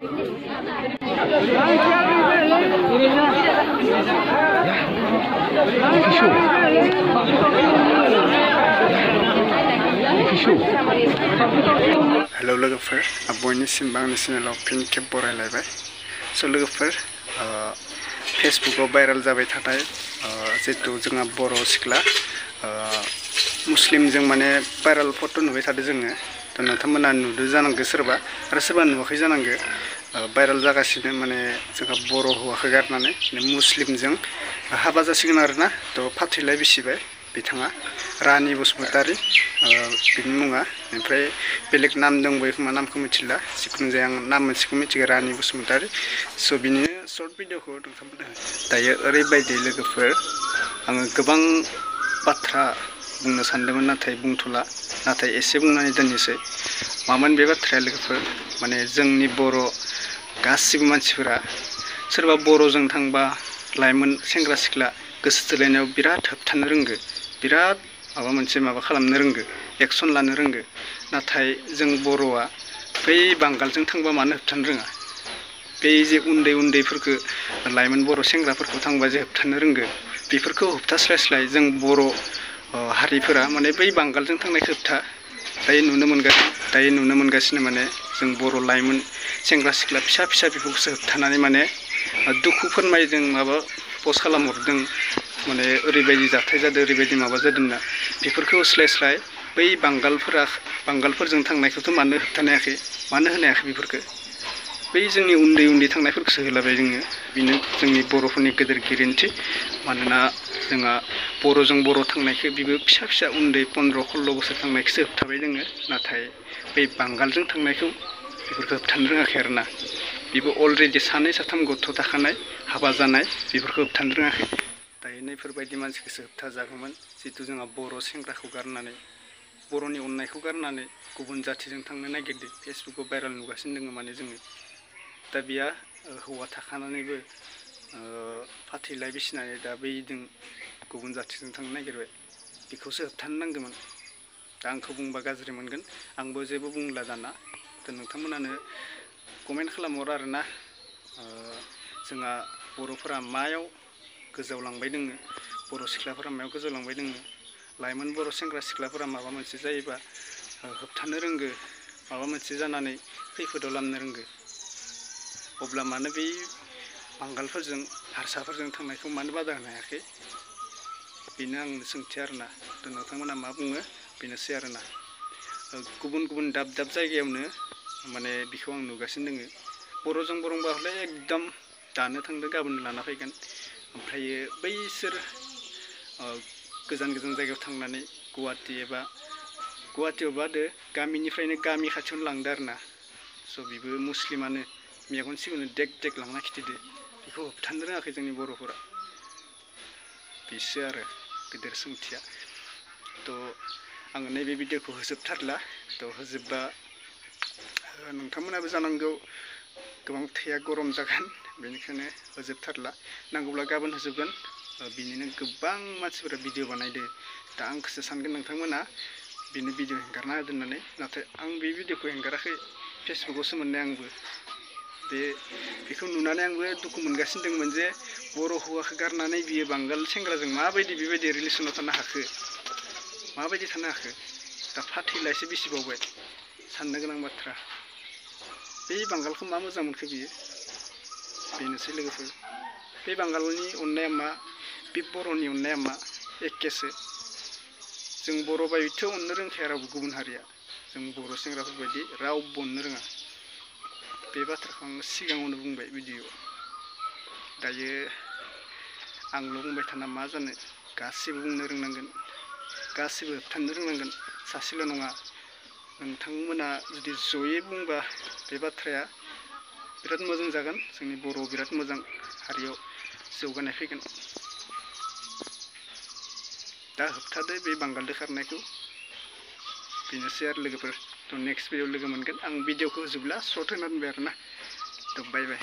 Hello लोगोफोर, बयनिसिमबो आंनि चेनेलाव फिन खेब बरायलायबाय। स' लोगोफोर, फेसबुकाव भाइरेल जाबाय थानाय जितु जोंहा बर' सिख्ला मुस्लिमजों माने भाइरेल फट' नुबाय थादों जोङो। थ' नोंथांमोना नुदों जानांगौ सोरबा, आरो सोरबा नुवाखै जानांगौ। भाइरेल जागासिनो माने जोंहा बर' हौवाखौ गारनानै मुस्लिमजों हाबा जासिगोन आरोना। थ' फाथैलाय बिसिबाय बिथाङा, रानि बसुमतारी बिनि मुङा। ओमफ्राय बेलेग नाम दंबायो खोमा, नामखौ मिथिला। जिखुनु जाया आं नाम मोनसेखौ मिथिगौ, रानि बसुमतारी। स' बिनि सर्ट भिडिअखौ नोंथांमोना दायो ओरैबायदि लोगोफोर, आङो गोबां बाथ्रा बुंनो सानदोंमोन नाथाय बुंथ'ला, नाथाय एसे बुंनानै दोननोसै। मामोन बे बाथ्राया लोगोफोर, माने जोंनि बर' गासिबो मानसिफोरा सोरबा बर'जों थांबा लाइमोन सेंग्रा सिख्ला गोसो थोलायनायाव बिराद होबथानो रोंगो, बिराद माबा मोनसे माबा खालामनो रोंगो, एक्सन लानो रोंगो। नाथाय जों बर'आ बै बांगालजों थांबा मानो होबथानो रोङा? बै जे उन्दै उन्दैफोरखौ लाइमोन बर' सेंग्राफोरखौ थांबा जे होबथानो रोंगो, बेफोरखौ होबथास्लायस्लाय जों बर' हारिफोरा माने बै बांगालजों थांनायखौ दायो नुनो मोनगासिनो माने जों बर' लाइमोन सेंग्रा सिख्ला फिसा फिसा बेफोरखौसो होबथानानै माने दुखु फोरमायदों, माबा पस्ट खालामहरदों, माने ओरैबायदि जाथाय जादों, ओरैबायदि माबा जादों ना। बेफोरखौ स्लाय बै बांगालफोरजों थांनायखौथ' मानो होबथानो हायाखै, मानो होनो हायाखै बेफोरखौ? बै जोंनि उन्दै उन्दै थांनायफोरखौसो होलाबाय जोङो। बेनो जोंनि बर'फोरनि गेदेर गोरोन्थि। मानोना जोंहा बर'जों बर' थांनायखौ बेबो फिसा फिसा उन्दै 15-16 बोसोर थांनायखौसो होबथाबाय जोङो। नाथाय बै बांगालजों थांनायखौ बेफोरखौ होबथानो रोङाखै आरोना। बेबो अलरेडि 2-3 गथ' थाखानाय, हाबा जानाय, बेफोरखौ होबथानो रोङाखै। दायो नैफोरबायदि मानसिखौसो होबथाजागौमोन, जितु जोंहा बर' सेंग्राखौ गारनानै, बर'नि अननायखौ गारनानै गुबुन जाथिजों थांनो नागिरदों। फेसबुकाव भाइरेल नुगासिनो दङ माने जोङो। दा बिया हौवा थाखानानैबो फाथैलाय बिसिनानै दा बैजों गुबुन जाथिजों थांनो नागिरबाय। बेखौसो होबथानो नांगौमोन। दा आंखौ बुंबा गाज्रि मोनगोन, आंबो जेबो बुंला दाना। दा नोंथांमोनानो कमेन्ट खालामहर आरोना, जोंहा बर'फोरा मायाव गोजावलांबाय दोङो, बर' सिख्लाफोरा मायाव गोजावलांबाय दोङो। लाइमोन बर' सेंग्रा सिख्लाफोरा माबा मोनसे जायोबा होबथानो रोंगो, माबा मोनसे जानानै खैफोदाव लांनो रोंगो। अब्ला मानो बै बांगालफोरजों हारसाफोरजों थांनायखौ मानो बादा होनो हायाखै? बेनो आंनि सोंथि आरोना। दा नोंथांमोना मा बुङो बेनोसै आरोना। गुबुन गुबुन दाब दाब जायगायावनो माने बेखौ आं नुगासिनो दोङो। बर'जों बर'बा हले एकदम दानो थांदो गाबोननो लाना फैगोन। ओमफ्रायो बैसोर गोजान गोजान जायगायाव थांनानै गुवाहाटियाव बादो गामिनिफ्रायनो गामि खाथियावनो लांदो आरोना। स' बेबो मुस्लिमानो मेगन सिगाङावनो देग देग लांना खिथिदो। बेखौ होबथानो रोङाखै जोंनि बर'फोरा। बेसो आरो गिदिर सोंथिया। थ' आङो नैबे भिडिअखौ होजोबथारला। थ' होजोबबा नोंथांमोनाबो जानांगौ गोबां थैया गरम जागोन, बेनिखायनो होजोबथारला। नांगौब्ला गाबोन होजोबगोन। बिनिनो गोबां मानसिफोरा भिडिअ बानायदो। दा आंखौसो सानगोन नोंथांमोना बिनो भिडिअ हेंगारना होदों होननानै, नाथाय आं बे भिडिअखौ हेंगाराखै, फेसबुकावसो मोननाय आंबो। बेखौ नुनानै आंबो दुखु मोनगासिनो दंमोन जे बर' हौवाखौ गारनानै बियो बांगाल सेंग्राजों माबायदि बेबायदि रिलेसनाव थानो हाखो, माबायदि थानो हाखो। दा फाथैलायसो बिसिबावबाय, साननो गोनां बाथ्रा। बे बांगालखौ मा मोजां मोनखो बियो? बेनोसै लोगोफोर। बे बांगालनि अननाया मा, बे बर'नि अननाया मा, एखेसो। जों बर' बायदिथ' अननो रोंखाया रावबो गुबुन हारिया। जों बर' सेंग्राफोरबायदि रावबो अननो रोङा। बे बाथ्राखौ आं सिगाङावनो बुंबाय भिडिअ'आव। दायो आंल' बुंबाय थाना मा जानो, गासिबो बुंनो रोंनांगोन, गासिबो होबथानो रोंनांगोन। सासेल' नङा, नोंथांमोना जुदि जयै बुंबा बे बाथ्राया बिराद मोजां जागोन। जोंनि बर'आव बिराद मोजां हारियाव जौगानाय फैगोन। दा होबथादो बे बांगालजों खारनायखौ। बेनोसै आरो लोगोफोर। थ' नेक्स्ट भिडिअ'आव लोगो मोनगोन। आं भिडिअ'खौ होजोबला, सर्ट होना दोनबाय आरोना। थ' बाय बाय।